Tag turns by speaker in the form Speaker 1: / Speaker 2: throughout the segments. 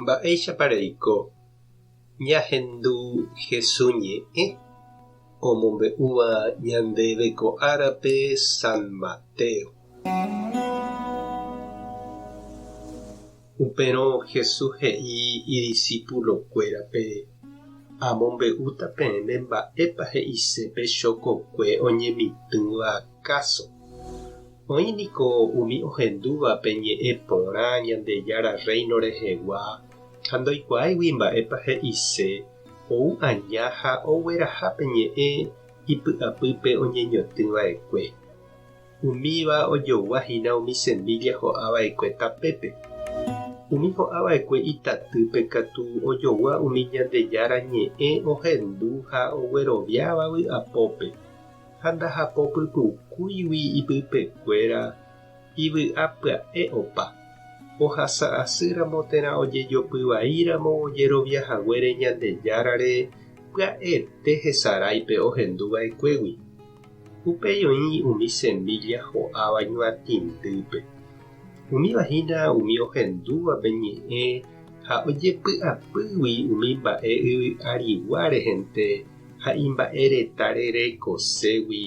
Speaker 1: Mba'éichapa reiko ñahendu Hesu ñe'ẽ omombe'úva ñandéve ko árape San Mateo? Upérõ Jesús he'i idisipulokuérape, Amombe'úta peẽme mba'épa he'ise pe chokokue oñemitỹva káso. Oĩ niko umi ohendúva pe ñe'ẽ porã Ñandejára Rréino rehegua ha ndoikuaáigui mba'épa he'ise, ou aña ha ogueraha pe ñe'ẽ ipy'apýpe oñeñotỹ va'ekue. Umíva ojogua hína umi semílla ho'a va'ekue tapépe. Umi ho'a va'ekue itatýpe katu ojogua umi Ñandejára ñe'ẽ ohendu ha ogueroviáva vy'apópe, ha ndahapo pypukúigui ipypekuéra ivy'a pya'e opa. Ohasa asýramo térã ojejopy vaíramo ojerovia haguére Ñandejárare pya'ete hesarái pe ohendu va'ekuégui. Upéi oĩ umi semílla ho'áva ñuatĩndýpe. Umíva hína umi ohendúva pe ñe'ẽ ha ojepy'apýgui umi mba'e yvy arigua rehente ha imba'e reta rerekoségui,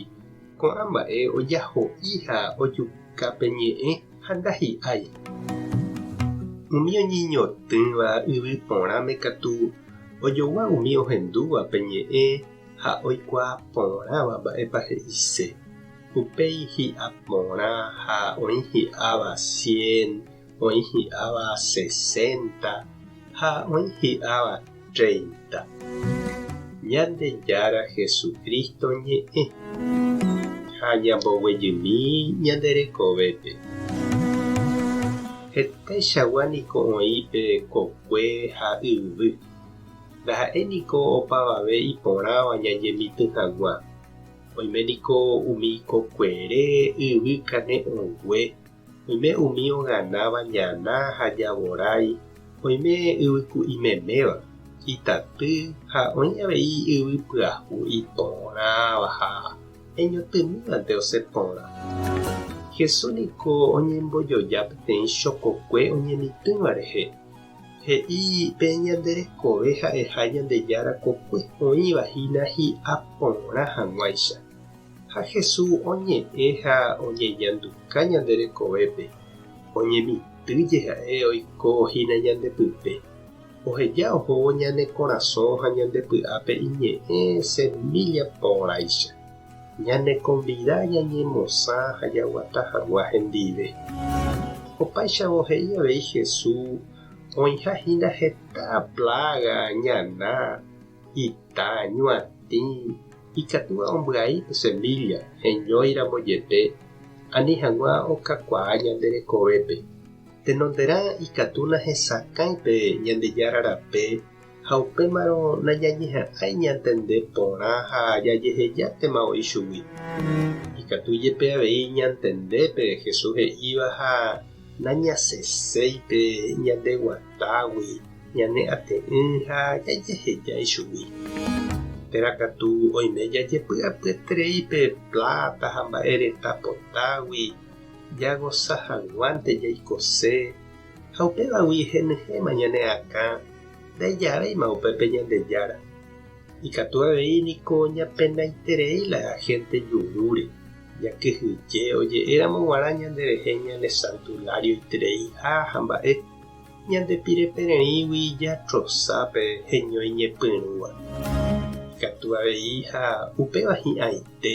Speaker 1: ko'ã mba'e ojaho'i ha ojuka pe ñe'ẽ ha ndahi'ái. Umi oñeñotỹva yvy porãme katu ojogua umi ohendúva pe ñe'ẽ ha oikuaa porãva mba'épa he'ise. Upéi hi'a porã ha oĩ hi'áva cien, oĩ hi'áva sesenta ha oĩ hi'áva treinta. Ñandejára Jesucristo ñe'ẽ ha ñamboguejymi ñande rekovépe. Hetaichagua niko oĩ pe kokue ha yvy. Ndaha'éi niko opavave iporãva ñañemitỹ hag̃ua. Oime niko umi kokuere yvy kane'õngue, oime umi oganáva ñana ha javorái, oime yvyku'i meméva, itaty ha oĩ avei yvy pyahu iporãva ha eñotỹmívante osẽ porã. Jesús niko oñembojoja peteĩ chokokue oñemitỹva rehe. He'i pe ñande rekove ha'eha Ñandejára kokue oĩva hína hi'a porã hag̃uáicha. Ha Jesús oñe'ẽ ha oñeñanduka ñande rekovépe, oñemitỹ jeha'e oiko hína ñande pype. Oheja ohóvo ñane korasõ ha ñande py'ápe iñe'ẽ semílla porãicha. Ñanekonvida ñañemosã ha jaguata hag̃ua hendive. Opáichavo he'i avei Jesús oĩha hína heta plága, ñana, ita, ñuatĩ, ikatúva ombyai pe semílla heñóiramo jepe ani hag̃ua okakuaa ñande rekovépe. Tenonderã ikatu nahesakãi pe Ñandejára rape Ha upémarõ nañañeha'ãi ñantende porã ha jajehejátema oĩ chugui. Ikatu jepe avei ñantende pe Jesús he'íva ha nañasẽséi pe ñande guatágui, ñane ate'ỹ ha jajeheja ichugui. Térã katu oime jajepy'apyeterei pe pláta ha mba'e reta potágui jagosa hag̃uánte jaikose ha upévagui henyhẽma ñane akã Ndaijavéima upépe Ñandejára. Ikatu avei niko ñapenaiterei la hénte jurúre, jakyhyje oje'éramo g̃uarã ñanderehe ñane santularioitereiha ha mba'e, ñande pirepererĩgui jatrosa pe heñói ñepyrũva. Ikatu avei ha upéva hi'ãite,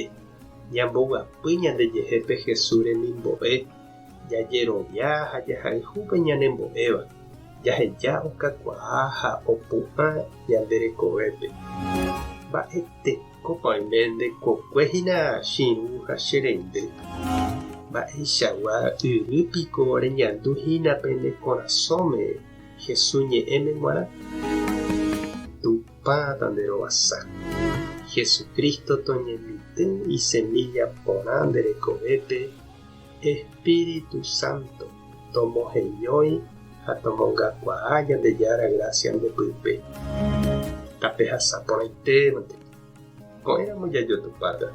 Speaker 1: ñamboguapy ñandejehe pe Jesús remimbo'e, jajerovia ha jahayhu pe ñanembo'éva. Jaheja okakuaa ha opu'ã ñande rekovépe. Mba'etekópa oime nde kokue hína che irũ ha che reindy? Mba'eichagua yvy piko reñandu hína pene korasõme Jesús ñe'ẽme g̃uarã? Tupã tanderovasa. Jesucristo toñemitỹ isemilla porã nde rekovépe, Espíritu Santo tomoheñói ha tomongakuaa Ñandejára grásia nde pype. Tapehasa porãitémante. Ko'ẽramo jajotopáta.